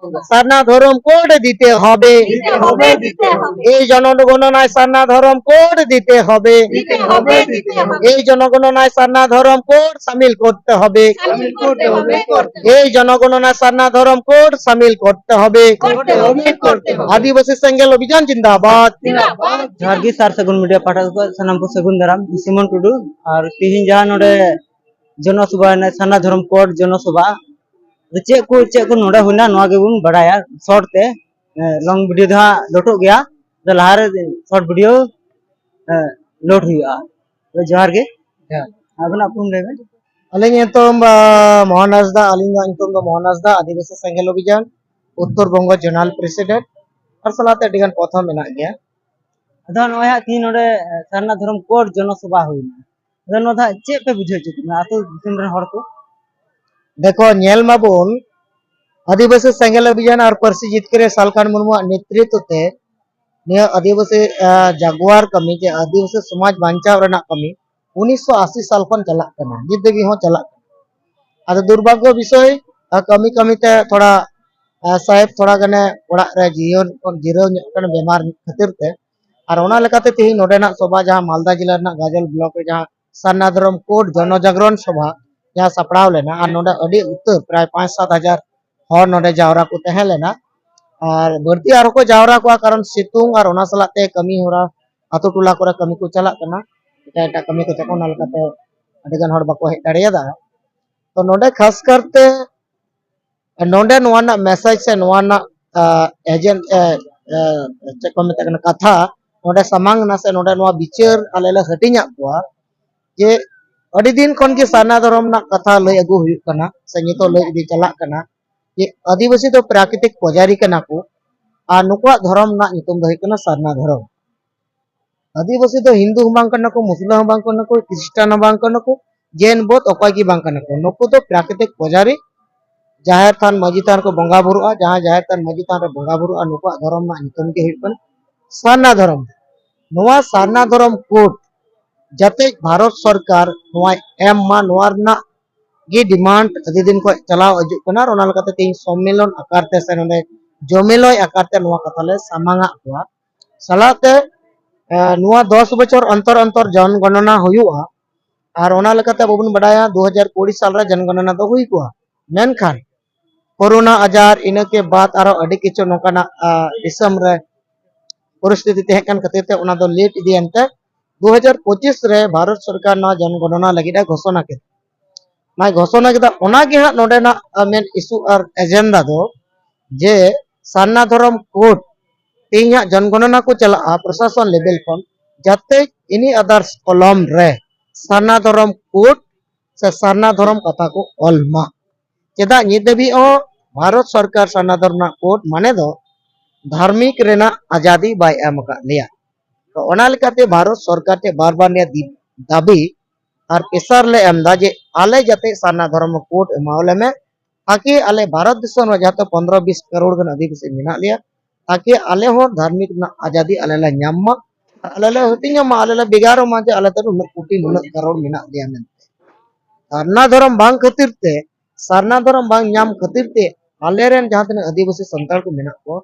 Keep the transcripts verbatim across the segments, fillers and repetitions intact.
সারনা ধর্ম কোড দিতে হবে। দিতে হবে, দিতে হবে। এই জনগণনায় সারনা ধর্ম কোড দিতে হবে। দিতে হবে, দিতে হবে। এই জনগণনায় সারনা ধর্ম কোড সামিল করতে হবে। সামিল করতে হবে, করতে হবে। এই জনগণনায় সারনা ধর্ম কোড সামিল করতে হবে। করতে হবে, করতে হবে। আদিবাসী সেঙ্গেল অভিযান জিন্দাবাদ। জিন্দাবাদ। ᱡᱚᱦᱟᱨ ᱜᱮ ᱥᱟᱨ ᱥᱟᱹᱜᱩᱱ ᱢᱤᱰᱤᱭᱟ ᱯᱟᱦᱴᱟ ᱠᱷᱚᱱ ᱥᱟᱱᱟᱢ ᱠᱚ ᱥᱟᱹᱜᱩᱱ ᱫᱟᱨᱟᱢ᱾ ᱤᱧ ᱥᱤᱢᱚᱱ ᱴᱩᱰᱩ᱾ ᱟᱨ ᱛᱮᱦᱮᱧ ᱡᱟᱦᱟᱸ ᱱᱚᱰᱮ ᱡᱚᱱᱚᱥᱚᱵᱷᱟ, ᱥᱟᱨᱱᱟ ᱫᱷᱚᱨᱚᱢ ᱠᱳᱰ ᱡᱚᱱᱚᱥᱚᱵᱷᱟ, ᱟᱫᱚ ᱪᱮᱫ ᱠᱚ, ᱪᱮᱫ ᱠᱚ ᱱᱚᱰᱮ ᱦᱩᱭᱱᱟ, ᱱᱚᱣᱟ ᱜᱮᱵᱚᱱ ᱵᱟᱲᱟᱭᱟ ᱥᱚᱨᱴ ᱛᱮ᱾ ᱮ, ᱞᱚᱝ ᱵᱷᱤᱰᱤᱭᱳ ᱫᱚ ᱦᱟᱸᱜ ᱞᱳᱰᱚᱜ ᱜᱮᱭᱟ, ᱟᱫᱚ ᱞᱟᱦᱟᱨᱮ ᱥᱚᱨᱴ ᱵᱷᱤᱰᱤᱭᱳ, ᱮ, ᱞᱳᱰ ᱦᱩᱭᱩᱜᱼᱟ᱾ ᱟᱫᱚ ᱡᱚᱦᱟᱨ ᱜᱮ᱾ ᱡᱚᱦᱟᱨ᱾ ᱟᱵᱮᱱᱟᱜ ᱩᱯᱨᱩᱢ ᱞᱟᱹᱭ ᱵᱮᱱ᱾ ᱟᱹᱞᱤᱧ ᱧᱩᱛᱩᱢ, ᱟ, ᱢᱳᱦᱚᱱ ᱦᱟᱸᱥᱫᱟ, ᱟᱹᱞᱤᱧᱟᱜ ᱧᱩᱛᱩᱢ ᱫᱚ ᱢᱳᱦᱚᱱ ᱦᱟᱸᱥᱫᱟ, ᱟᱹᱫᱤᱵᱟᱹᱥᱤ ᱥᱮᱸᱜᱮᱞ ᱚᱵᱷᱤᱡᱟᱱ, ᱩᱛᱛᱚᱨ ᱵᱚᱝᱜᱚ ᱡᱳᱱᱟᱞ ᱯᱨᱮᱥᱤᱰᱮᱱᱴ, ᱟᱨ ᱥᱟᱞᱟᱜ ᱛᱮ ᱟᱹᱰᱤ ᱜᱟᱱ ᱯᱚᱫ ᱦᱚᱸ ᱢᱮᱱᱟᱜ ᱜᱮᱭᱟ᱾ ᱟᱫᱚ ᱱᱚᱜᱼᱚᱭ ᱦᱟᱸᱜ ᱛᱤᱦᱤᱧ ᱱᱚᱰᱮ, ᱮ, ᱥᱟᱨᱱᱟ ᱫᱷᱚᱨᱚᱢ ᱠᱳᱰ ᱡᱚᱱᱚᱥᱚᱵᱷᱟ ᱦᱩᱭᱱᱟ᱾ ᱟᱫᱚ ᱱᱚᱣᱟ ᱫᱚ ᱦᱟᱸᱜ ᱪᱮᱫ ᱯᱮ ᱵᱩᱡᱷᱟᱹᱣ ᱦᱚᱪᱚ ᱠᱮᱫ ᱵᱚᱱᱟ ᱟᱹᱛᱩ ᱫᱤᱥᱚᱢ ᱨᱮᱱ ᱦᱚᱲ ᱠᱚ? ᱫᱮᱠᱷᱚ, ᱧᱮᱞ ᱢᱟᱵᱚᱱ, ᱟᱹᱫᱤᱵᱟᱹᱥᱤ ᱥᱮᱸᱜᱮᱞ ᱚᱵᱷᱤᱡᱟᱱ ᱟᱨ ᱯᱟᱹᱨᱥᱤ ᱡᱤᱛᱠᱟᱹᱨᱤᱭᱟᱹ ᱥᱟᱞᱠᱷᱟᱱ ᱢᱩᱨᱢᱩᱣᱟᱜ ᱱᱮᱛᱨᱤᱛᱵ ᱛᱮ ᱱᱤᱭᱟᱹ ᱟᱹᱫᱤᱵᱟᱹᱥᱤ, ᱟ, ᱡᱟᱜᱩᱣᱟᱨ ᱠᱟᱹᱢᱤ ᱪᱮ ᱟᱹᱫᱤᱵᱟᱹᱥᱤ ᱥᱚᱢᱟᱡᱽ ᱵᱟᱧᱪᱟᱣ ᱨᱮᱱᱟᱜ ᱠᱟᱹᱢᱤ ᱩᱱᱤᱥᱥᱚ ᱟᱥᱤ ᱥᱟᱞ ᱠᱷᱚᱱ ᱪᱟᱞᱟᱜ ᱠᱟᱱᱟ, ᱱᱤᱛ ᱫᱷᱟᱹᱵᱤᱡ ᱦᱚᱸ ᱪᱟᱞᱟᱜ ᱠᱟᱱᱟ᱾ ᱟᱫᱚ ᱫᱩᱨᱵᱷᱟᱜᱽᱜᱚ ᱵᱤᱥᱚᱭ, ᱟ, ᱠᱟᱹᱢᱤ ᱠᱟᱹᱢᱤ ᱛᱮ ᱛᱷᱚᱲᱟ, ᱟ, ᱥᱟᱦᱮᱵ ᱛᱷᱚᱲᱟ ᱜᱟᱱᱮ ᱚᱲᱟᱜ ᱨᱮ ᱡᱤᱭᱚᱱ ᱠᱷᱚᱱ ᱡᱤᱨᱟᱹᱣ ᱧᱚᱜ ᱠᱟᱱᱟ ᱵᱮᱢᱟᱨ ᱠᱷᱟᱹᱛᱤᱨ ᱛᱮ᱾ ᱟᱨ ᱚᱱᱟ ᱞᱮᱠᱟᱛᱮ ᱛᱮᱦᱮᱧ ᱱᱚᱰᱮᱱᱟᱜ ᱥᱚᱵᱷᱟ, ᱡᱟᱦᱟᱸ ᱢᱟᱞᱫᱟ ᱡᱮᱞᱟ ᱨᱮᱱᱟᱜ ᱜᱟᱡᱚᱞ ᱵᱞᱚᱠ ᱨᱮ ᱡᱟᱦᱟᱸ ᱥᱟᱨᱱᱟ ᱫᱷᱚᱨᱚᱢ ᱠᱳᱰ ᱡᱚᱱᱚ ᱡᱟᱜᱽᱨᱚᱱ ᱥᱚᱵᱷᱟ ᱡᱟᱦᱟᱸ ᱥᱟᱯᱲᱟᱣ ᱞᱮᱱᱟ, ᱟᱨ ᱱᱚᱰᱮ ᱟᱹᱰᱤ ᱩᱛᱟᱹᱨ ᱯᱨᱟᱭ ᱯᱟᱸᱪ ᱥᱟᱛ ᱦᱟᱡᱟᱨ ᱦᱚᱲ ᱱᱚᱰᱮ ᱡᱟᱣᱨᱟ ᱠᱚ ᱛᱟᱦᱮᱸ ᱞᱮᱱᱟ᱾ ᱟᱨ ᱵᱟᱹᱲᱛᱤ ᱟᱨᱦᱚᱸ ᱠᱚ ᱡᱟᱣᱨᱟ ᱠᱚᱜᱼᱟ, ᱠᱟᱨᱚᱱ ᱥᱤᱛᱩᱝ ᱟᱨ ᱚᱱᱟ ᱥᱟᱞᱟᱜ ᱛᱮ ᱠᱟᱹᱢᱤ ᱦᱚᱨᱟ, ᱟᱛᱳ ᱴᱚᱞᱟ ᱠᱚᱨᱮ ᱠᱟᱹᱢᱤ ᱠᱚ ᱪᱟᱞᱟᱜ ᱠᱟᱱᱟ, ᱮᱴᱟᱜ ᱮᱴᱟᱜ ᱠᱟᱹᱢᱤ ᱠᱚ ᱪᱟᱞᱟᱜ ᱠᱟᱱᱟ, ᱚᱱᱟ ᱞᱮᱠᱟᱛᱮ ᱟᱹᱰᱤ ᱜᱟᱱ ᱦᱚᱲ ᱵᱟᱠᱚ ᱦᱮᱡ ᱫᱟᱲᱮᱭᱟᱫᱟ᱾ ᱛᱚ ᱱᱚᱰᱮ ᱠᱷᱟᱥ ᱠᱟᱨᱛᱮ ᱱᱚᱰᱮ ᱱᱚᱣᱟ ᱨᱮᱱᱟᱜ ᱢᱮᱥᱮᱡᱽ ᱥᱮ ᱱᱚᱣᱟ ᱨᱮᱱᱟᱜ, ᱟ, ᱮᱡᱮᱱ-, ᱮ, ᱮ, ᱪᱮᱫ ᱠᱚ ᱢᱮᱛᱟᱜ ᱠᱟᱱᱟ, ᱠᱟᱛᱷᱟ ᱱᱚᱰᱮ ᱥᱟᱢᱟᱝ ᱮᱱᱟ ᱥᱮ ᱱᱚᱰᱮ ᱱᱚᱣᱟ ᱵᱤᱪᱟᱹᱨ ᱟᱞᱮ ᱞᱮ ᱦᱟᱹᱴᱤᱧᱟᱜ ᱠᱚᱣᱟ ᱡᱮ ᱟᱹᱰᱤ ᱫᱤᱱ ᱠᱷᱚᱱ ᱜᱮ ᱥᱟᱨᱱᱟ ᱫᱷᱚᱨᱚᱢ ᱨᱮᱱᱟᱜ ᱠᱟᱛᱷᱟ ᱞᱟᱹᱭ ᱟᱹᱜᱩ ᱦᱩᱭᱩᱜ ᱠᱟᱱᱟ ᱥᱮ ᱱᱤᱛᱚᱜ ᱞᱟᱹᱭ ᱤᱫᱤ ᱪᱟᱞᱟᱜ ᱠᱟᱱᱟ ᱡᱮ ᱟᱹᱫᱤᱵᱟᱹᱥᱤ ᱫᱚ ᱯᱨᱟᱠᱨᱤᱛᱤᱠ ᱯᱩᱡᱟᱨᱤ ᱠᱟᱱᱟ ᱠᱚ ᱟᱨ ᱱᱩᱠᱩᱣᱟᱜ ᱫᱷᱚᱨᱚᱢ ᱨᱮᱱᱟᱜ ᱧᱩᱛᱩᱢ ᱫᱚ ᱦᱩᱭᱩᱜ ᱠᱟᱱᱟ ᱥᱟᱨᱱᱟ ᱫᱷᱚᱨᱚᱢ᱾ ᱟᱹᱫᱤᱵᱟᱹᱥᱤ ᱫᱚ ᱦᱤᱱᱫᱩ ᱦᱚᱸ ᱵᱟᱝ ᱠᱟᱱᱟ ᱠᱚ, ᱢᱩᱥᱞᱟᱹ ᱦᱚᱸ ᱵᱟᱝ ᱠᱟᱱᱟ ᱠᱚ, ᱠᱷᱨᱤᱥᱴᱟᱱ ᱦᱚᱸ ᱵᱟᱝ ᱠᱟᱱᱟ ᱠᱚ, ᱡᱮᱱ ᱵᱳᱫᱷ ᱚᱠᱚᱭ ᱜᱮ ᱵᱟᱝ ᱠᱟᱱᱟ ᱠᱚ᱾ ᱱᱩᱠᱩ ᱫᱚ ᱯᱨᱟᱠᱨᱤᱛᱤᱠ ᱯᱩᱡᱟᱨᱤ, ᱡᱟᱦᱮᱨ ᱛᱷᱟᱱ ᱢᱟᱹᱡᱷᱤ ᱛᱷᱟᱱ ᱨᱮᱠᱚ ᱵᱚᱸᱜᱟ ᱵᱩᱨᱩᱜᱼᱟ, ᱡᱟᱦᱟᱸ ᱡᱟᱦᱮᱨ ᱛᱷᱟᱱ ᱢᱟᱹᱡᱷᱤ ᱛᱷᱟᱱ ᱨᱮ ᱵᱚᱸᱜᱟ ᱵᱩᱨᱩᱜᱼᱟ, ᱱᱩᱠᱩᱣᱟᱜ ᱫᱷᱚᱨᱚᱢ ᱨᱮᱱᱟᱜ ᱧᱩᱛᱩᱢ ᱜᱮ ᱦᱩᱭᱩᱜ ᱠᱟᱱᱟ ᱥᱟᱨᱱᱟ ᱫᱷᱚᱨᱚᱢ᱾ ᱱᱚᱣᱟ ᱥᱟᱨᱱᱟ ᱫᱷᱚᱨᱚᱢ ᱠᱳᱰ ᱡᱟᱛᱮ ᱵᱷᱟᱨᱚᱛ ᱥᱚᱨᱠᱟᱨ ᱱᱚᱣᱟᱭ ᱮᱢ ᱢᱟ, ᱱᱚᱣᱟ ᱨᱮᱱᱟᱜ ᱜᱮ ᱰᱤᱢᱟᱱᱰ ᱟᱹᱰᱤ ᱫᱤᱱ ᱠᱷᱚᱱ ᱪᱟᱞᱟᱣ ᱦᱤᱡᱩᱜ ᱠᱟᱱᱟ᱾ ᱟᱨ ᱚᱱᱟ ᱞᱮᱠᱟᱛᱮ ᱛᱮᱦᱮᱧ ᱥᱚᱢᱢᱮᱞᱚᱱ ᱟᱠᱟᱨ ᱛᱮ ᱥᱮ ᱱᱚᱰᱮ ᱡᱚᱢᱮᱞᱚᱭ ᱟᱠᱟᱨ ᱛᱮ ᱱᱚᱣᱟ ᱠᱟᱛᱷᱟ ᱞᱮ ᱥᱟᱢᱟᱝ ᱟᱜ ᱠᱚᱣᱟ᱾ ᱥᱟᱞᱟᱜ ᱛᱮ ᱱᱚᱣᱟ ᱫᱚᱥ ᱵᱚᱪᱷᱚᱨ ᱚᱱᱛᱚᱨ ᱚᱱᱛᱚᱨ ᱡᱚᱱᱜᱚᱱᱚᱱᱟ ᱦᱩᱭᱩᱜᱼᱟ᱾ ᱟᱨ ᱚᱱᱟ ᱞᱮᱠᱟᱛᱮ ᱟᱵᱚ ᱵᱚᱱ ᱵᱟᱰᱟᱭᱟ ᱫᱩ ᱦᱟᱡᱟᱨ ᱠᱩᱲᱤ ᱥᱟᱞ ᱨᱮ ᱡᱚᱱᱜᱚᱱᱚᱱᱟ ᱫᱚ ᱦᱩᱭ ᱠᱚᱜᱼᱟ᱾ ᱢᱮᱱᱠᱷᱟᱱ ᱠᱳᱨᱳᱱᱟ ᱟᱡᱟᱨ, ᱤᱱᱟᱹ ᱠᱮ ᱵᱟᱫ ᱟᱨᱚ ᱟᱹᱰᱤ ᱠᱤᱪᱷᱩ ᱱᱚᱝᱠᱟᱱᱟᱜ ᱫᱤᱥᱚᱢ ᱨᱮ ᱯᱚᱨᱤᱥᱛᱷᱤᱛᱤ ᱛᱟᱦᱮᱸ ᱠᱟᱱ ᱠᱷᱟᱹᱛᱤᱨ ᱛᱮ ᱚᱱᱟ ᱫᱚ ᱞᱮᱴ ᱤᱫᱤᱭᱮᱱ ᱛᱮ ᱫᱩ ᱦᱟᱡᱟᱨ ᱯᱚᱸᱪᱤᱥ ᱨᱮ ᱵᱷᱟᱨᱚᱛ ᱥᱚᱨᱠᱟᱨ ᱱᱚᱣᱟ ᱡᱚᱱᱜᱚᱱᱚᱱᱟ ᱞᱟᱹᱜᱤᱫ ᱮ ᱜᱷᱳᱥᱚᱱᱟ ᱠᱮᱫᱟ᱾ ᱱᱚᱣᱟ ᱜᱷᱳᱥᱚᱱᱟ ᱠᱮᱫᱟ, ᱚᱱᱟᱜᱮ ᱦᱟᱸᱜ ᱱᱚᱰᱮᱱᱟᱜ ᱢᱮᱱ ᱤᱥᱩ ᱟᱨ ᱮᱡᱮᱱᱰᱟ ᱫᱚ ᱡᱮ ᱥᱟᱨᱱᱟ ᱫᱷᱚᱨᱚᱢ ᱠᱳᱰ ᱛᱮᱦᱮᱧ ᱦᱟᱸᱜ ᱡᱚᱱᱜᱚᱱᱚᱱᱟ ᱠᱚ ᱪᱟᱞᱟᱜᱼᱟ ᱯᱨᱚᱥᱟᱥᱚᱱ ᱞᱮᱵᱮᱞ ᱠᱷᱚᱱ, ᱡᱟᱛᱮ ᱮᱱᱤ ᱟᱫᱟᱨᱥ ᱠᱚᱞᱚᱢ ᱨᱮ ᱥᱟᱨᱱᱟ ᱫᱷᱚᱨᱚᱢ ᱠᱳᱰ ᱥᱮ ᱥᱟᱨᱱᱟ ᱫᱷᱚᱨᱚᱢ ᱠᱟᱛᱷᱟ ᱠᱚ ᱚᱞ ᱢᱟ᱾ ᱪᱮᱫᱟᱜ ᱱᱤᱛ ᱫᱷᱟᱹᱵᱤᱡ ᱦᱚᱸ ᱵᱷᱟᱨᱚᱛ ᱥᱚᱨᱠᱟᱨ ᱥᱟᱨᱱᱟ ᱫᱷᱚᱨᱚᱢ ᱨᱮᱱᱟᱜ ᱠᱳᱰ ᱢᱟᱱᱮ ᱫᱚ ᱫᱷᱟᱨᱢᱤᱠ ᱨᱮᱱᱟᱜ ᱟᱡᱟᱫᱤ ᱵᱟᱭ ᱮᱢ ᱟᱠᱟᱫ ᱞᱮᱭᱟ᱾ ᱛᱚ ᱚᱱᱟ ᱞᱮᱠᱟᱛᱮ ᱵᱷᱟᱨᱚᱛ ᱥᱚᱨᱠᱟᱨ ᱴᱷᱮᱱ ᱵᱟᱨ ᱵᱟᱨ ᱱᱤᱭᱟᱹ ᱫᱤ- ᱫᱟᱹᱵᱤ ᱟᱨ ᱯᱮᱥᱟᱨ ᱞᱮ ᱮᱢ ᱮᱫᱟ ᱡᱮ ᱟᱞᱮ ᱡᱟᱛᱮ ᱥᱟᱨᱱᱟ ᱫᱷᱚᱨᱚᱢ ᱠᱳᱰ ᱮᱢᱟᱣ ᱞᱮ ᱢᱮ, ᱛᱟᱠᱤ ᱟᱞᱮ ᱵᱷᱟᱨᱚᱛ ᱫᱤᱥᱚᱢ ᱨᱮ ᱡᱟᱦᱟᱸ ᱛᱮ ᱯᱚᱱᱨᱚ ᱵᱤᱥ ᱠᱟᱨᱳᱲ ᱜᱟᱱ ᱟᱹᱫᱤᱵᱟᱹᱥᱤ ᱢᱮᱱᱟᱜ ᱞᱮᱭᱟ, ᱛᱟᱠᱤ ᱟᱞᱮ ᱦᱚᱸ ᱫᱷᱟᱨᱢᱤᱠ ᱨᱮᱱᱟᱜ ᱟᱡᱟᱫᱤ ᱟᱞᱮ ᱞᱮ ᱧᱟᱢ ᱢᱟ, ᱟᱞᱮ ᱞᱮ ᱦᱟᱹᱴᱤᱧᱚᱜ ᱢᱟ, ᱟᱞᱮ ᱞᱮ ᱵᱷᱮᱜᱟᱨᱚᱜ ᱢᱟ ᱡᱮ ᱟᱞᱮ ᱫᱚ ᱱᱩᱱᱟᱹᱜ ᱠᱳᱴᱤ ᱱᱩᱱᱟᱹᱜ ᱠᱟᱨᱳᱲ ᱢᱮᱱᱟᱜ ᱞᱮᱭᱟ ᱢᱮᱱᱛᱮ᱾ ᱥᱟᱨᱱᱟ ᱫᱷᱚᱨᱚᱢ ᱵᱟᱝ ᱠᱷᱟᱹᱛᱤᱨ ᱛᱮ, ᱥᱟᱨᱱᱟ ᱫᱷᱚᱨᱚᱢ ᱵᱟᱝ ᱧᱟᱢ ᱠᱷᱟᱹᱛᱤᱨ ᱛᱮ ᱟᱞᱮᱨᱮᱱ ᱡᱟᱦᱟᱸ ᱛᱤᱱᱟᱹᱜ ᱟᱹᱫᱤᱵᱟᱹᱥᱤ ᱥᱟᱱᱛᱟᱲ ᱠᱚ ᱢᱮᱱᱟᱜ ᱠᱚᱣᱟ,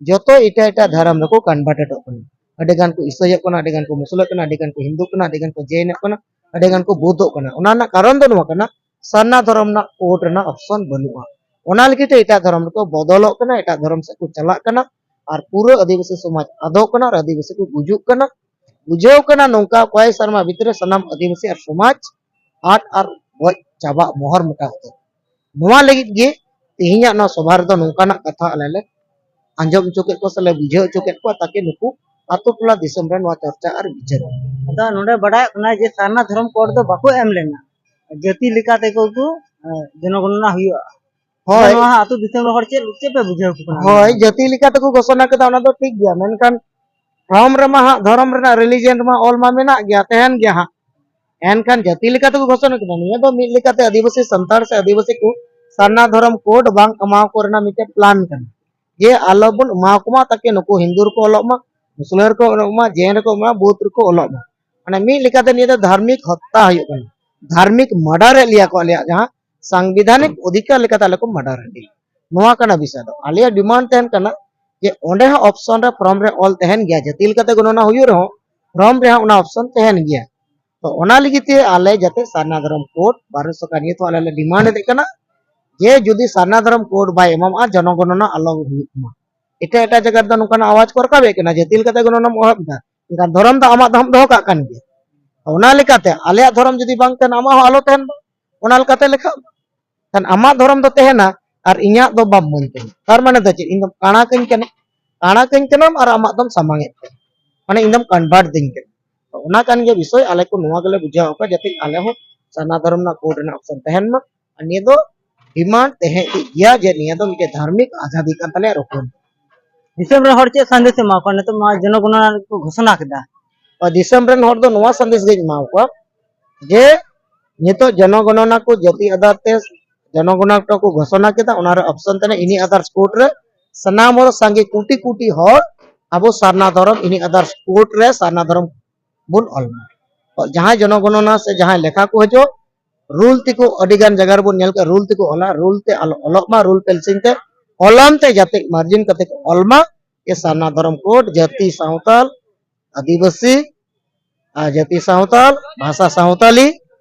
ᱡᱚᱛᱚ ᱮᱴᱟᱜ ᱮᱴᱟᱜ ᱫᱷᱚᱨᱚᱢ ᱨᱮᱠᱚ ᱠᱚᱱᱵᱷᱟᱨᱴᱮᱰᱚᱜ ᱠᱟᱱᱟ᱾ ᱟᱹᱰᱤ ᱜᱟᱱ ᱠᱚ ᱤᱥᱟᱹᱭᱚᱜ ᱠᱟᱱᱟ, ᱟᱹᱰᱤ ᱜᱟᱱ ᱠᱚ ᱢᱩᱥᱞᱟᱹᱜ ᱠᱟᱱᱟ, ᱟᱹᱰᱤ ᱜᱟᱱ ᱠᱚ ᱦᱤᱱᱫᱩᱜ ᱠᱟᱱᱟ, ᱟᱹᱰᱤ ᱜᱟᱱ ᱠᱚ ᱡᱮᱭᱱᱚᱜ ᱠᱟᱱᱟ, ᱟᱹᱰᱤ ᱜᱟᱱ ᱠᱚ ᱵᱳᱫᱷᱚᱜ ᱠᱟᱱᱟ᱾ ᱚᱱᱟ ᱨᱮᱱᱟᱜ ᱠᱟᱨᱚᱱ ᱫᱚ ᱱᱚᱣᱟ ᱠᱟᱱᱟ, ᱥᱟᱨᱱᱟ ᱫᱷᱚᱨᱚᱢ ᱨᱮᱱᱟᱜ ᱠᱳᱰ ᱨᱮᱱᱟᱜ ᱚᱯᱥᱚᱱ ᱵᱟᱹᱱᱩᱜᱼᱟ᱾ ᱚᱱᱟ ᱞᱟᱹᱜᱤᱫ ᱛᱮ ᱮᱴᱟᱜ ᱫᱷᱚᱨᱚᱢ ᱨᱮᱠᱚ ᱵᱚᱫᱚᱞᱚᱜ ᱠᱟᱱᱟ, ᱮᱴᱟᱜ ᱫᱷᱚᱨᱚᱢ ᱥᱮᱫ ᱠᱚ ᱪᱟᱞᱟᱜ ᱠᱟᱱᱟ, ᱟᱨ ᱯᱩᱨᱟᱹ ᱟᱹᱫᱤᱵᱟᱹᱥᱤ ᱥᱚᱢᱟᱡᱽ ᱟᱫᱚᱜ ᱠᱟᱱᱟ ᱟᱨ ᱟᱹᱫᱤᱵᱟᱹᱥᱤ ᱠᱚ ᱜᱩᱡᱩᱜ ᱠᱟᱱᱟ᱾ ᱵᱩᱡᱷᱟᱹᱣ ᱠᱟᱱᱟ ᱱᱚᱝᱠᱟ ᱠᱚᱭᱮᱠ ᱥᱮᱨᱢᱟ ᱵᱷᱤᱛᱨᱤ ᱥᱟᱱᱟᱢ ᱟᱹᱫᱤᱵᱟᱹᱥᱤ ᱟᱨ ᱥᱚᱢᱟᱡᱽ ᱟᱫ ᱟᱨ ᱜᱚᱡ ᱪᱟᱵᱟᱜ ᱢᱚᱦᱚᱨ ᱢᱚᱴᱟᱣ ᱩᱛᱟᱹᱨ᱾ ᱱᱚᱣᱟ ᱞᱟᱹᱜᱤᱫ ᱜᱮ ᱛᱮᱦᱮᱧᱟᱜ ᱱᱚᱣᱟ ᱥᱚᱵᱷᱟ ᱨᱮᱫᱚ ᱱᱚᱝᱠᱟᱱᱟᱜ ᱠᱟᱛᱷᱟ ᱟᱞᱮ ᱞᱮ ᱟᱸᱡᱚᱢ ᱦᱚᱪᱚ ᱠᱮᱫ ᱠᱚᱣᱟ ᱥᱮᱞᱮ ᱵᱩᱡᱷᱟᱹᱣ ᱦᱚᱪᱚ ᱠᱮᱫ ᱠᱚᱣᱟ, ᱛᱟᱠᱤ ᱱᱩᱠᱩ ᱟᱛᱳ ᱴᱚᱞᱟ ᱫᱤᱥᱚᱢ ᱨᱮ ᱱᱚᱣᱟ ᱪᱚᱨᱪᱟ ᱟᱨ ᱵᱤᱪᱟᱹᱨ᱾ ᱟᱫᱚ ᱱᱚᱰᱮ ᱵᱟᱰᱟᱭᱚᱜ ᱠᱟᱱᱟ ᱡᱮ ᱥᱟᱨᱱᱟ ᱫᱷᱚᱨᱚᱢ ᱠᱳᱰ ᱫᱚ ᱵᱟᱠᱚ ᱮᱢ ᱞᱮᱱᱟ, ᱡᱟᱹᱛᱤ ᱞᱮᱠᱟ ᱛᱮᱠᱚ ᱠᱚ, ᱮ, ᱡᱚᱱᱚᱜᱚᱱᱚᱱᱟ ᱦᱩᱭᱩᱜᱼᱟ᱾ ᱦᱳᱭ᱾ ᱟᱫᱚ ᱱᱚᱣᱟ ᱦᱟᱸᱜ ᱟᱛᱳ ᱫᱤᱥᱚᱢ ᱨᱮ ᱦᱚᱲ ᱪᱮᱫ, ᱪᱮᱫ ᱯᱮ ᱵᱩᱡᱷᱟᱹᱣ ᱠᱚ ᱠᱟᱱᱟ? ᱦᱳᱭ, ᱡᱟᱹᱛᱤ ᱞᱮᱠᱟ ᱛᱮᱠᱚ ᱜᱷᱳᱥᱚᱱᱟ ᱠᱮᱫᱟ, ᱚᱱᱟ ᱫᱚ ᱴᱷᱤᱠ ᱜᱮᱭᱟ, ᱢᱮᱱᱠᱷᱟᱱ ᱯᱷᱨᱚᱢ ᱨᱮᱢᱟ ᱦᱟᱸᱜ ᱫᱷᱚᱨᱚᱢ ᱨᱮᱱᱟᱜ, ᱨᱤᱞᱤᱡᱤᱭᱚᱱ ᱨᱮᱢᱟ ᱚᱞ ᱢᱟ ᱢᱮᱱᱟᱜ ᱜᱮᱭᱟ, ᱛᱟᱦᱮᱱ ᱜᱮᱭᱟ ᱦᱟᱸᱜ᱾ ᱮᱱᱠᱷᱟᱱ ᱡᱟᱹᱛᱤ ᱞᱮᱠᱟ ᱛᱮᱠᱚ ᱜᱷᱳᱥᱚᱱᱟ ᱠᱮᱫᱟ᱾ ᱱᱤᱭᱟᱹ ᱫᱚ ᱢᱤᱫ ᱞᱮᱠᱟᱛᱮ ᱟᱹᱫᱤᱵᱟᱹᱥᱤ ᱥᱟᱱᱛᱟᱲ ᱥᱮ ᱟᱹᱫᱤᱵᱟᱹᱥᱤ ᱠᱚ ᱥᱟᱨᱱᱟ ᱫᱷᱚᱨᱚᱢ ᱠᱳᱰ ᱵᱟᱝ ᱮᱢᱟᱣ ᱠᱚ ᱨᱮᱱᱟᱜ ᱢᱤᱫᱴᱮᱱ ᱯᱞᱟᱱ ᱠᱟᱱᱟ, ᱡᱮ ᱟᱞᱚ ᱵᱚᱱ ᱮᱢᱟᱣ ᱠᱚᱢᱟ, ᱛᱟᱠᱤ ᱱᱩᱠᱩ ᱦᱤᱱᱫᱩ ᱨᱮᱠᱚ ᱚᱞᱚᱜ ᱢᱟ, ᱢᱩᱥᱞᱟᱹ ᱨᱮᱠᱚ ᱚᱞᱚᱜ ᱢᱟ, ᱡᱮᱱ ᱨᱮᱠᱚ ᱚᱞᱚᱜ ᱢᱟ, ᱵᱳᱫᱷ ᱨᱮᱠᱚ ᱚᱞᱚᱜ ᱢᱟ᱾ ᱢᱟᱱᱮ ᱢᱤᱫ ᱞᱮᱠᱟᱛᱮ ᱱᱤᱭᱟᱹ ᱫᱚ ᱫᱷᱟᱨᱢᱤᱠ ᱦᱚᱛᱛᱟ ᱦᱩᱭᱩᱜ ᱠᱟᱱᱟ, ᱫᱷᱟᱨᱢᱤᱠ ᱢᱟᱨᱰᱟᱨ ᱮᱫ ᱞᱮᱭᱟ ᱠᱚ ᱟᱞᱮᱭᱟᱜ ᱡᱟᱦᱟᱸ ᱥᱟᱝᱵᱤᱫᱷᱟᱱᱤᱠ ᱚᱫᱷᱤᱠᱟᱨ ᱞᱮᱠᱟᱛᱮ ᱟᱞᱮ ᱠᱚ ᱢᱟᱰᱟᱨ ᱦᱟᱹᱴᱤᱧ᱾ ᱱᱚᱣᱟ ᱠᱟᱱᱟ ᱵᱤᱥᱚᱭ ᱫᱚ᱾ ᱟᱞᱮᱭᱟᱜ ᱰᱤᱢᱟᱱᱰ ᱛᱟᱦᱮᱱ ᱠᱟᱱᱟ ᱡᱮ ᱚᱸᱰᱮ ᱦᱚᱸ ᱚᱯᱥᱚᱱ ᱨᱮ, ᱯᱷᱚᱨᱢ ᱨᱮ ᱚᱞ ᱛᱟᱦᱮᱱ ᱜᱮᱭᱟ, ᱡᱟᱹᱛᱤ ᱞᱮᱠᱟᱛᱮ ᱜᱚᱱᱚᱱᱟ ᱦᱩᱭᱩᱜ ᱨᱮᱦᱚᱸ ᱯᱷᱚᱨᱢ ᱨᱮᱦᱚᱸ ᱚᱱᱟ ᱚᱯᱥᱚᱱ ᱛᱟᱦᱮᱱ ᱜᱮᱭᱟ᱾ ᱛᱚ ᱚᱱᱟ ᱞᱟᱹᱜᱤᱫ ᱛᱮ ᱟᱞᱮ ᱡᱟᱛᱮ ᱥᱟᱨᱱᱟ ᱫᱷᱚᱨᱚᱢ ᱠᱳᱰ ᱵᱟᱨᱚᱥᱚ ᱠᱟᱱ ᱤᱭᱟᱹ ᱛᱚ ᱟᱞᱮ ᱞᱮ ᱰᱤᱢᱟᱱᱰ ᱮᱫ ᱠᱟᱱᱟ ᱡᱮ ᱡᱩᱫᱤ ᱥᱟᱨᱱᱟ ᱫᱷᱚᱨᱚᱢ ᱠᱳᱰ ᱵᱟᱭ ᱮᱢᱟᱢᱟ, ᱡᱚᱱᱚᱜᱚᱱᱚᱱᱟ ᱟᱞᱚ ᱦᱩᱭᱩᱜ ᱢᱟ, ᱮᱴᱟᱜ ᱮᱴᱟᱜ ᱡᱟᱭᱜᱟ ᱨᱮᱫᱚ ᱱᱚᱝᱠᱟᱱᱟᱜ ᱟᱣᱟᱡ ᱠᱚ ᱨᱟᱠᱟᱵᱮᱫ ᱠᱟᱱᱟ, ᱡᱟᱹᱛᱤ ᱞᱮᱠᱟᱛᱮ ᱜᱚᱱᱚᱱᱟᱢ ᱮᱦᱚᱵ ᱮᱫᱟ, ᱮᱱᱠᱷᱟᱱ ᱫᱷᱚᱨᱚᱢ ᱫᱚ ᱟᱢᱟᱜ ᱫᱚ ᱦᱟᱢ ᱫᱚᱦᱚ ᱠᱟᱜ ᱠᱟᱱ ᱜᱮᱭᱟ᱾ ᱚᱱᱟ ᱞᱮᱠᱟᱛᱮ ᱟᱞᱮᱭᱟᱜ ᱫᱷᱚᱨᱚᱢ ᱡᱩᱫᱤ ᱵᱟᱝ ᱛᱟᱦᱮᱱᱟ, ᱟᱢᱟᱜ ᱦᱚᱸ ᱟᱞᱚ ᱛᱟᱦᱮᱱ ᱢᱟ, ᱚᱱᱟ ᱞᱮᱠᱟᱛᱮ ᱞᱮᱠᱷᱟᱜ ᱢᱟ᱾ ᱠᱷᱟᱱ ᱟᱢᱟᱜ ᱫᱷᱚᱨᱚᱢ ᱫᱚ ᱛᱟᱦᱮᱱᱟ ᱟᱨ ᱤᱧᱟᱹᱜ ᱫᱚ ᱵᱟᱢ ᱢᱟᱹᱧ ᱠᱟᱱᱟ᱾ ᱛᱟᱨ ᱢᱟᱱᱮ ᱫᱚ ᱪᱮᱫ? ᱤᱧ ᱫᱚᱢ ᱠᱟᱬᱟ ᱠᱟᱹᱧ ᱠᱟᱱᱟ, ᱠᱟᱬᱟ ᱠᱟᱹᱧ ᱠᱟᱱᱟᱢ ᱟᱨ ᱟᱢᱟᱜ ᱫᱚᱢ ᱥᱟᱢᱟᱝ ᱮᱫ ᱠᱟᱱᱟ, ᱢᱟᱱᱮ ᱤᱧ ᱫᱚᱢ ᱠᱚᱱᱵᱷᱟᱨᱴ ᱫᱤᱧ ᱠᱟᱱᱟ᱾ ᱛᱚ ᱚᱱᱟ ᱠᱟᱱ ᱜᱮᱭᱟ ᱵᱤᱥᱚᱭ, ᱟᱞᱮ ᱠᱚ ᱱᱚᱣᱟ ᱜᱮᱞᱮ ᱵᱩᱡᱷᱟᱹᱣ ᱟᱠᱚᱣᱟ ᱡᱟᱛᱮ ᱟᱞᱮ ᱦᱚᱸ ᱥᱟᱨᱱᱟ ᱫᱷᱚᱨᱚᱢ ᱨᱮᱱᱟᱜ ᱠᱳᱰ ᱨᱮᱱᱟᱜ ᱚᱯᱥᱚᱱ ᱛᱟᱦᱮᱱ ᱢᱟ᱾ ᱟᱨ ᱱᱤᱭᱟᱹ ᱫᱚ ᱰᱤᱢᱟᱱᱰ ᱛᱟᱦᱮᱸ ᱤᱫᱤᱜ ᱜᱮᱭᱟ ᱡᱮ ᱱᱤᱭᱟᱹ ᱫᱚ ᱢᱤᱫᱴᱮᱡ ᱫᱷᱟᱨᱢᱤᱠ ᱟᱡᱟᱫᱤ ᱠᱟᱱ ᱛᱟᱞᱮᱭᱟ ᱨᱚᱠᱚᱢ᱾ ᱫᱤᱥᱚᱢ ᱨᱮ ᱦᱚᱲ ᱪᱮᱫ ᱥᱟᱸᱫᱮᱥ ᱮᱢᱟ ᱠᱚᱣᱟ? ᱱᱤᱛᱚᱜ ᱢᱟ ᱡᱚᱱᱚᱜᱚᱱᱚᱱᱟ ᱠᱚ ᱜᱷᱳᱥᱚᱱᱟ ᱠᱮᱫᱟ᱾ ᱟᱨ ᱫᱤᱥᱚᱢ ᱨᱮᱱ ᱦᱚᱲ ᱫᱚ ᱱᱚᱣᱟ ᱥᱟᱸᱫᱮᱥ ᱜᱤᱧ ᱮᱢᱟ ᱠᱚᱣᱟ ᱡᱮ ᱱᱤᱛᱚᱜ ᱡᱚᱱᱚᱜᱚᱱᱚᱱᱟ ᱠᱚ ᱡᱟᱹᱛᱤ ᱟᱫᱷᱟᱨ ᱛᱮ ᱡᱚᱱᱚᱜᱚᱱᱚᱱᱟ ᱠᱚ ᱜᱷᱳᱥᱚᱱᱟ ᱠᱮᱫᱟ, ᱚᱱᱟ ᱨᱮ ᱚᱯᱥᱚᱱ ᱛᱟᱦᱮᱱᱟ ᱤᱱᱤ ᱟᱫᱟᱨᱥ ᱠᱳᱰ ᱨᱮ ᱥᱟᱱᱟᱢ ᱦᱚᱲ ᱥᱟᱸᱜᱮ ᱠᱳᱴᱤ ᱠᱳᱴᱤ ᱦᱚᱲ ᱟᱵᱚ ᱥᱟᱨᱱᱟ ᱫᱷᱚᱨᱚᱢ ᱤᱱᱤ ᱟᱫᱟᱨᱥ ᱠᱳᱰ ᱨᱮ ᱥᱟᱨᱱᱟ ᱫᱷᱚᱨᱚᱢ ᱵᱚᱱ ᱚᱞ ᱢᱟ᱾ ᱡᱟᱦᱟᱸᱭ ᱡᱚᱱᱚᱜᱚᱱᱚᱱᱟ ᱥᱮ ᱡᱟᱦᱟᱸᱭ ᱞᱮᱠᱷᱟ ᱠᱚ ᱦᱤᱡᱩᱜ, ᱨᱩᱞ ᱛᱮᱠᱚ ᱟᱹᱰᱤ ᱜᱟᱱ ᱡᱟᱭᱜᱟ ᱨᱮᱵᱚᱱ ᱧᱮᱞ ᱠᱟᱜᱼᱟ, ᱨᱩᱞ ᱛᱮᱠᱚ ᱚᱞᱟ, ᱨᱩᱞ ᱛᱮ ᱟᱞᱚ ᱚᱞᱚᱜ ᱢᱟ, ᱨᱩᱞ ᱯᱮᱱᱥᱤᱞ ᱛᱮ ᱠᱚᱞᱚᱢ ᱛᱮ ᱡᱟᱛᱮ ᱢᱟᱨᱡᱤᱱ ᱠᱟᱛᱮ ᱠᱚ ᱚᱞ ᱢᱟ᱾ ᱮ ᱥᱟᱨᱱᱟ ᱫᱷᱚᱨᱚᱢ ᱠᱳᱰ ᱡᱟᱹᱛᱤ ᱥᱟᱶᱛᱟᱞ, ᱟᱹᱫᱤᱵᱟᱹᱥᱤ, ᱟᱨ ᱡᱟᱹᱛᱤ ᱥᱟᱶᱛᱟᱞ, ᱵᱷᱟᱥᱟ ᱥᱟᱶᱛᱟᱞᱤ,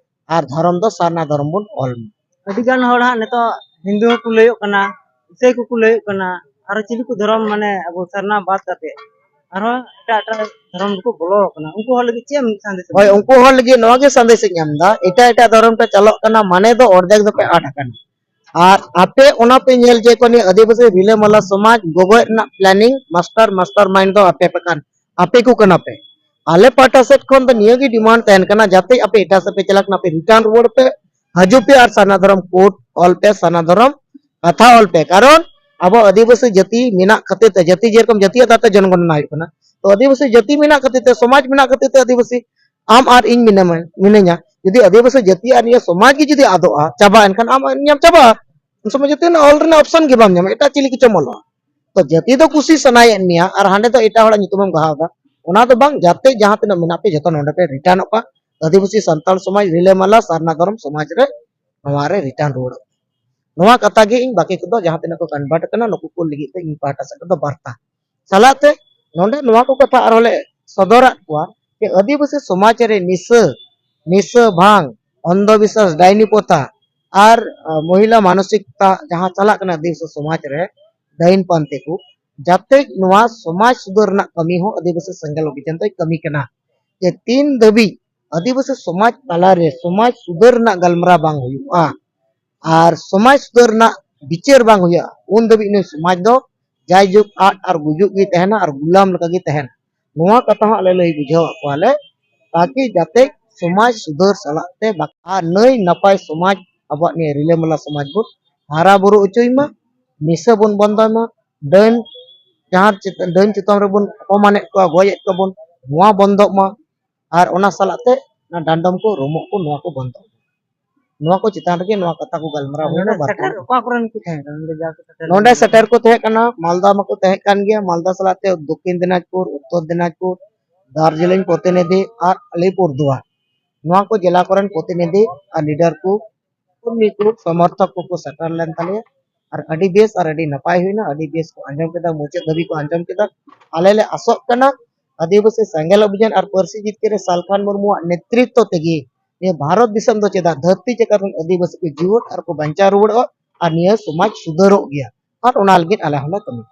ᱟᱨ ᱫᱷᱚᱨᱚᱢ ᱫᱚ ᱥᱟᱨᱱᱟ ᱫᱷᱚᱨᱚᱢ ᱵᱚᱱ ᱚᱞ ᱢᱟ᱾ ᱟᱹᱰᱤ ᱜᱟᱱ ᱦᱚᱲ ᱦᱟᱸᱜ ᱱᱤᱛᱚᱜ ᱦᱤᱱᱫᱩ ᱦᱚᱸᱠᱚ ᱞᱟᱹᱭᱚᱜ ᱠᱟᱱᱟ, ᱤᱥᱟᱹᱭ ᱠᱚᱠᱚ ᱞᱟᱹᱭᱚᱜ ᱠᱟᱱᱟ, ᱟᱨᱚ ᱪᱤᱞᱤ ᱠᱚ ᱫᱷᱚᱨᱚᱢ, ᱢᱟᱱᱮ ᱟᱵᱚ ᱥᱟᱨᱱᱟ ᱵᱟᱫ ᱠᱟᱛᱮ ᱟᱨᱦᱚᱸ ᱮᱴᱟᱜ ᱮᱴᱟᱜ ᱫᱷᱚᱨᱚᱢ ᱨᱮᱠᱚ ᱵᱚᱞᱚ ᱟᱠᱟᱱᱟ, ᱩᱱᱠᱩ ᱦᱚᱲ ᱞᱟᱹᱜᱤᱫ ᱪᱮᱫ ᱮᱢ ᱥᱟᱸᱫᱮᱥ ᱮᱢᱟ? ᱦᱳᱭ, ᱩᱱᱠᱩ ᱦᱚᱲ ᱞᱟᱹᱜᱤᱫ ᱱᱚᱣᱟ ᱜᱮ ᱥᱟᱸᱫᱮᱥ ᱤᱧ ᱮᱢ ᱮᱫᱟ, ᱮᱴᱟᱜ ᱮᱴᱟᱜ ᱫᱷᱚᱨᱚᱢ ᱯᱮ ᱪᱟᱞᱟᱜ ᱠᱟᱱᱟ, ᱢᱟᱱᱮ ᱫᱚ ᱚᱨᱫᱷᱮᱠ ᱫᱚᱯᱮ ᱟᱫ ᱟᱠᱟᱱᱟ᱾ ᱟᱨ ᱟᱯᱮ ᱚᱱᱟ ᱯᱮ ᱧᱮᱞ ᱡᱮ ᱠᱚ ᱱᱤᱭᱟᱹ ᱟᱹᱫᱤᱵᱟᱹᱥᱤ ᱨᱤᱞᱟᱹᱢᱟᱞᱟ ᱥᱚᱢᱟᱡᱽ ᱜᱚᱜᱚᱡ ᱨᱮᱱᱟᱜ ᱯᱞᱮᱱᱤᱝ ᱢᱟᱥᱴᱟᱨ, ᱢᱟᱥᱴᱟᱨ ᱢᱟᱭᱤᱱᱰ ᱫᱚ ᱟᱯᱮ ᱯᱮ ᱠᱟᱱ, ᱟᱯᱮ ᱠᱚ ᱠᱟᱱᱟ ᱯᱮ᱾ ᱟᱞᱮ ᱯᱟᱦᱴᱟ ᱥᱮᱫ ᱠᱷᱚᱱ ᱫᱚ ᱱᱤᱭᱟᱹ ᱜᱮ ᱰᱤᱢᱟᱱᱰ ᱛᱟᱦᱮᱱ ᱠᱟᱱᱟ, ᱡᱟᱛᱮ ᱟᱯᱮ ᱮᱴᱟᱜ ᱥᱮᱫ ᱯᱮ ᱪᱟᱞᱟᱜ ᱠᱟᱱᱟ, ᱟᱯᱮ ᱨᱤᱴᱟᱨᱱ ᱨᱩᱣᱟᱹᱲ ᱯᱮ, ᱦᱤᱡᱩᱜ ᱯᱮ ᱟᱨ ᱥᱟᱨᱱᱟ ᱫᱷᱚᱨᱚᱢ ᱠᱳᱰ ᱚᱞ ᱯᱮ, ᱥᱟᱨᱱᱟ ᱫᱷᱚᱨᱚᱢ ᱠᱟᱛᱷᱟ ᱚᱞ ᱯᱮ᱾ ᱠᱟᱨᱚᱱ ᱟᱵᱚ ᱟᱹᱫᱤᱵᱟᱹᱥᱤ ᱡᱟᱹᱛᱤ ᱢᱮᱱᱟᱜ ᱠᱷᱟᱹᱛᱤᱨ ᱛᱮ, ᱡᱟᱹᱛᱤ ᱡᱮᱨᱚᱠᱚᱢ ᱡᱟᱹᱛᱤ ᱟᱫᱷᱟᱨ ᱛᱮ ᱡᱚᱱᱚᱜᱚᱱᱚᱱᱟ ᱦᱩᱭᱩᱜ ᱠᱟᱱᱟ, ᱛᱚ ᱟᱹᱫᱤᱵᱟᱹᱥᱤ ᱡᱟᱹᱛᱤ ᱢᱮᱱᱟᱜ ᱠᱷᱟᱹᱛᱤᱨ ᱛᱮ, ᱥᱚᱢᱟᱡᱽ ᱢᱮᱱᱟᱜ ᱠᱷᱟᱹᱛᱤᱨ ᱛᱮ ᱟᱹᱫᱤᱵᱟᱹᱥᱤ ᱟᱢ ᱟᱨ ᱤᱧ ᱢᱤᱱᱟᱹᱢᱟ, ᱢᱤᱱᱟᱹᱧᱟ᱾ ᱡᱩᱫᱤ ᱟᱹᱫᱤᱵᱟᱹᱥᱤ ᱡᱟᱹᱛᱤ ᱟᱨ ᱱᱤᱭᱟᱹ ᱥᱚᱢᱟᱡᱽ ᱜᱮ ᱡᱩᱫᱤ ᱟᱫᱚᱜᱼᱟ, ᱪᱟᱵᱟᱜᱼᱟ, ᱮᱱᱠᱷᱟᱱ ᱟᱢ ᱟᱨ ᱤᱧ ᱪᱟᱵᱟᱜᱼᱟ᱾ ᱩᱱ ᱥᱚᱢᱚᱭ ᱡᱟᱹᱛᱤ ᱨᱮᱱᱟᱜ ᱚᱞ ᱨᱮᱱᱟᱜ ᱚᱯᱥᱚᱱ ᱜᱮ ᱵᱟᱢ ᱧᱟᱢᱟ, ᱮᱴᱟᱜ ᱪᱤᱞᱤ ᱠᱚᱪᱚᱢ ᱚᱞᱚᱜᱼᱟ᱾ ᱛᱚ ᱡᱟᱹᱛᱤ ᱫᱚ ᱠᱩᱥᱤ ᱥᱟᱱᱟᱭᱮᱫ ᱢᱮᱭᱟ ᱟᱨ ᱦᱟᱸᱰᱮ ᱫᱚ ᱮᱴᱟᱜ ᱦᱚᱲᱟᱜ ᱧᱩᱛᱩᱢᱮᱢ ᱜᱟᱦᱟᱣ ᱮᱫᱟ, ᱚᱱᱟ ᱫᱚ ᱵᱟᱝ, ᱡᱟᱛᱮ ᱡᱟᱦᱟᱸ ᱛᱤᱱᱟᱹᱜ ᱢᱮᱱᱟᱜ ᱯᱮ ᱡᱚᱛᱚ ᱱᱚᱰᱮ ᱯᱮ ᱨᱤᱴᱟᱨᱱᱚᱜ ᱯᱮ, ᱟᱹᱫᱤᱵᱟᱹᱥᱤ ᱥᱟᱱᱛᱟᱲ ᱥᱚᱢᱟᱡᱽ ᱨᱤᱞᱟᱹᱢᱟᱞᱟ ᱥᱟᱨᱱᱟ ᱫᱷᱚᱨᱚᱢ ᱥᱚᱢᱟᱡᱽ ᱨᱮ ᱱᱚᱣᱟ ᱨᱮ ᱨᱤᱴᱟᱨᱱ ᱨᱩᱣᱟᱹᱲᱚᱜ᱾ ᱱᱚᱣᱟ ᱠᱟᱛᱷᱟ ᱜᱮ ᱤᱧ ᱵᱟᱹᱠᱤ ᱠᱚᱫᱚ ᱡᱟᱦᱟᱸ ᱛᱤᱱᱟᱹᱜ ᱠᱚ ᱠᱚᱱᱵᱷᱟᱨᱴ ᱠᱟᱱᱟ, ᱱᱩᱠᱩ ᱠᱚ ᱞᱟᱹᱜᱤᱫ ᱛᱮ ᱤᱧ ᱯᱟᱦᱴᱟ ᱥᱮᱫ ᱠᱷᱚᱱ ᱫᱚ ᱵᱟᱨᱛᱟ᱾ ᱥᱟᱞᱟᱜ ᱛᱮ ᱱᱚᱰᱮ ᱱᱚᱣᱟ ᱠᱚ ᱠᱟᱛᱷᱟ ᱟᱨᱦᱚᱸ ᱞᱮ ᱥᱚᱫᱚᱨᱟᱫ ᱠᱚᱣᱟ ᱡᱮ ᱟᱹᱫᱤᱵᱟᱹᱥᱤ ᱥᱚᱢᱟᱡᱽ ᱨᱮ ᱱᱤᱥᱟᱹ, ᱱᱤᱥᱟᱹ ᱵᱷᱟᱝ, ᱚᱱᱫᱷᱚ ᱵᱤᱥᱣᱟᱥ, ᱰᱟᱭᱱᱤ ᱯᱚᱛᱟ ᱟᱨ, ᱟ, ᱢᱚᱦᱤᱞᱟ ᱢᱟᱱᱚᱥᱤᱠᱛᱟ ᱡᱟᱦᱟᱸ ᱪᱟᱞᱟᱜ ᱠᱟᱱᱟ ᱟᱹᱫᱤᱵᱟᱹᱥᱤ ᱥᱚᱢᱟᱡᱽ ᱨᱮ, ᱰᱟᱹᱭᱤᱱ ᱯᱟᱱᱛᱮ ᱠᱚ, ᱡᱟᱛᱮ ᱱᱚᱣᱟ ᱥᱚᱢᱟᱡᱽ ᱥᱩᱫᱷᱟᱹᱨ ᱨᱮᱱᱟᱜ ᱠᱟᱹᱢᱤ ᱦᱚᱸ ᱟᱹᱫᱤᱵᱟᱹᱥᱤ ᱥᱮᱸᱜᱮᱞ ᱚᱵᱷᱤᱡᱟᱱ ᱫᱚᱭ ᱠᱟᱹᱢᱤ ᱠᱟᱱᱟ᱾ ᱡᱮ ᱛᱤᱱ ᱫᱷᱟᱹᱵᱤᱡ ᱟᱹᱫᱤᱵᱟᱹᱥᱤ ᱥᱚᱢᱟᱡᱽ ᱛᱟᱞᱟᱨᱮ ᱥᱚᱢᱟᱡᱽ ᱥᱩᱫᱷᱟᱹᱨ ᱨᱮᱱᱟᱜ ᱜᱟᱞᱢᱟᱨᱟᱣ ᱵᱟᱝ ᱦᱩᱭᱩᱜᱼᱟ ᱟᱨ ᱥᱚᱢᱟᱡᱽ ᱥᱩᱫᱷᱟᱹᱨ ᱨᱮᱱᱟᱜ ᱵᱤᱪᱟᱹᱨ ᱵᱟᱝ ᱦᱩᱭᱩᱜᱼᱟ, ᱩᱱ ᱫᱷᱟᱹᱵᱤᱡ ᱱᱩᱭ ᱥᱚᱢᱟᱡᱽ ᱫᱚ ᱡᱟᱭᱡᱩᱜᱽ ᱟᱫ ᱟᱨ ᱜᱩᱡᱩᱜ ᱜᱮ ᱛᱟᱦᱮᱱᱟ ᱟᱨ ᱜᱩᱞᱟᱢ ᱞᱮᱠᱟ ᱜᱮ ᱛᱟᱦᱮᱱᱟ᱾ ᱱᱚᱣᱟ ᱠᱟᱛᱷᱟ ᱦᱚᱸ ᱟᱞᱮ ᱞᱟᱹᱭ ᱵᱩᱡᱷᱟᱹᱣᱟᱫ ᱠᱚᱣᱟᱞᱮ, ᱛᱟᱠᱤ ᱡᱟᱛᱮ ᱥᱚᱢᱟᱡᱽ ᱥᱩᱫᱷᱟᱹᱨ ᱥᱟᱞᱟᱜ ᱛᱮ ᱵᱟᱠ-, ᱟᱨ ᱱᱟᱹᱭ ᱱᱟᱯᱟᱭ ᱥᱚᱢᱟᱡᱽ ᱟᱵᱚᱣᱟᱜ ᱱᱤᱭᱟᱹ ᱨᱤᱞᱟᱹᱢᱟᱞᱟ ᱥᱚᱢᱟᱡᱽ ᱵᱚᱱ ᱦᱟᱨᱟ ᱵᱩᱨᱩ ᱦᱚᱪᱚᱭ ᱢᱟ, ᱱᱤᱥᱟᱹ ᱵᱚᱱ ᱵᱚᱱᱫᱚᱭ ᱢᱟ, ᱰᱟᱹᱱ ᱡᱟᱦᱟᱸ ᱪᱮᱛ-, ᱰᱟᱹᱱ ᱪᱮᱛᱟᱱ ᱨᱮᱵᱚᱱ ᱚᱯᱚᱢᱟᱱᱮᱫ ᱠᱚᱣᱟ, ᱜᱚᱡᱮᱫ ᱠᱚᱣᱟ ᱵᱚᱱ, ᱱᱚᱣᱟ ᱵᱚᱱᱫᱚᱜ ᱢᱟ, ᱟᱨ ᱚᱱᱟ ᱥᱟᱞᱟᱜ ᱛᱮ ᱚᱱᱟ ᱰᱟᱸᱰᱚᱢ ᱠᱚ, ᱨᱩᱢᱚᱜ ᱠᱚ, ᱱᱚᱣᱟ ᱠᱚ ᱵᱚᱱᱫᱚᱜ ᱢᱟ᱾ ᱱᱚᱣᱟ ᱠᱚ ᱪᱮᱛᱟᱱ ᱨᱮᱜᱮ ᱱᱚᱣᱟ ᱠᱟᱛᱷᱟ ᱠᱚ ᱜᱟᱞᱢᱟᱨᱟᱣ ᱦᱩᱭᱱᱟ᱾ ᱱᱚᱰᱮ ᱵᱟᱨ ᱥᱮᱴᱮᱨ ᱫᱤᱱ᱾ ᱚᱠᱟ ᱠᱚᱨᱮᱱ ᱠᱚ ᱛᱟᱦᱮᱸ ᱠᱟᱱᱟ? ᱱᱚᱰᱮ ᱡᱟ ᱠᱚ ᱥᱮᱴᱮᱨ ᱱᱚᱰᱮ ᱞᱮᱱᱟ? ᱥᱮᱴᱮᱨ ᱠᱚ ᱛᱟᱦᱮᱸ ᱠᱟᱱᱟ, ᱢᱟᱞᱫᱟ ᱢᱟᱠᱚ ᱛᱟᱦᱮᱸ ᱠᱟᱱ ᱜᱮᱭᱟ, ᱢᱟᱞᱫᱟ ᱥᱟᱞᱟᱜ ᱛᱮ ᱫᱚᱠᱠᱷᱤᱱ ᱫᱤᱱᱟᱡᱽᱯᱩᱨ, ᱩᱛᱛᱚᱨ ᱫᱤᱱᱟᱡᱽᱯᱩᱨ, ᱫᱟᱨᱡᱤᱞᱤᱝ ᱯᱨᱚᱛᱤᱱᱤᱫᱷᱤ ᱟᱨ ᱟᱞᱤᱯᱩᱨ ᱫᱩᱣᱟᱨ, ᱱᱚᱣᱟ ᱠᱚ ᱡᱮᱞᱟ ᱠᱚᱨᱮᱱ ᱯᱨᱚᱛᱤᱱᱤᱫᱷᱤ ᱟᱨ ᱞᱤᱰᱟᱨ ᱠᱚ, ᱩᱱᱠᱩ ᱥᱚᱢᱚᱨᱛᱷᱚᱠ ᱠᱚᱠᱚ ᱥᱮᱴᱮᱨ ᱞᱮᱱ ᱛᱟᱞᱮᱭᱟ᱾ ᱟᱨ ᱟᱹᱰᱤ ᱵᱮᱥ ᱟᱨ ᱟᱹᱰᱤ ᱱᱟᱯᱟᱭ ᱦᱩᱭᱱᱟ, ᱟᱹᱰᱤ ᱵᱮᱥ ᱠᱚ ᱟᱸᱡᱚᱢ ᱠᱮᱫᱟ, ᱢᱩᱪᱟᱹᱫ ᱫᱷᱟᱹᱵᱤᱡ ᱠᱚ ᱟᱸᱡᱚᱢ ᱠᱮᱫᱟ᱾ ᱟᱞᱮ ᱞᱮ ᱟᱥᱚᱜ ᱠᱟᱱᱟ ᱟᱹᱫᱤᱵᱟᱹᱥᱤ ᱥᱮᱸᱜᱮᱞ ᱚᱵᱷᱤᱡᱟᱱ ᱟᱨ ᱯᱟᱹᱨᱥᱤ ᱡᱤᱛᱠᱟᱹᱨ ᱨᱮ ᱥᱟᱞᱠᱷᱟᱱ ᱢᱩᱨᱢᱩᱣᱟᱜ ᱱᱮᱛᱨᱤᱛᱛᱚ ᱛᱮᱜᱮ ᱱᱤᱭᱟᱹ ᱵᱷᱟᱨᱚᱛ ᱫᱤᱥᱚᱢ ᱫᱚ ᱪᱮᱫᱟᱜ ᱫᱷᱟᱹᱨᱛᱤ ᱡᱟᱠᱟᱛ ᱨᱮᱱ ᱟᱹᱫᱤᱵᱟᱹᱥᱤ ᱠᱚ ᱡᱤᱣᱮᱫ ᱟᱨ ᱠᱚ ᱵᱟᱧᱪᱟᱣ ᱨᱩᱣᱟᱹᱲᱚᱜᱼᱟ ᱟᱨ ᱱᱤᱭᱟᱹ ᱥᱚᱢᱟᱡᱽ ᱥᱩᱫᱷᱟᱹᱨᱚᱜ ᱜᱮᱭᱟ᱾ ᱟᱨ ᱚᱱᱟ ᱞᱟᱹᱜᱤᱫ ᱟᱞᱮ ᱦᱚᱸᱞᱮ ᱠᱟᱹᱢᱤ᱾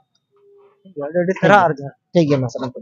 ᱟᱹᱰᱤ ᱟᱹᱰᱤ ᱥᱟᱨᱦᱟᱣ ᱟᱨ ᱡᱚᱦᱟᱨ᱾ ᱴᱷᱤᱠ ᱜᱮᱭᱟ, ᱢᱟ ᱥᱟᱱᱟᱢ ᱠᱚ᱾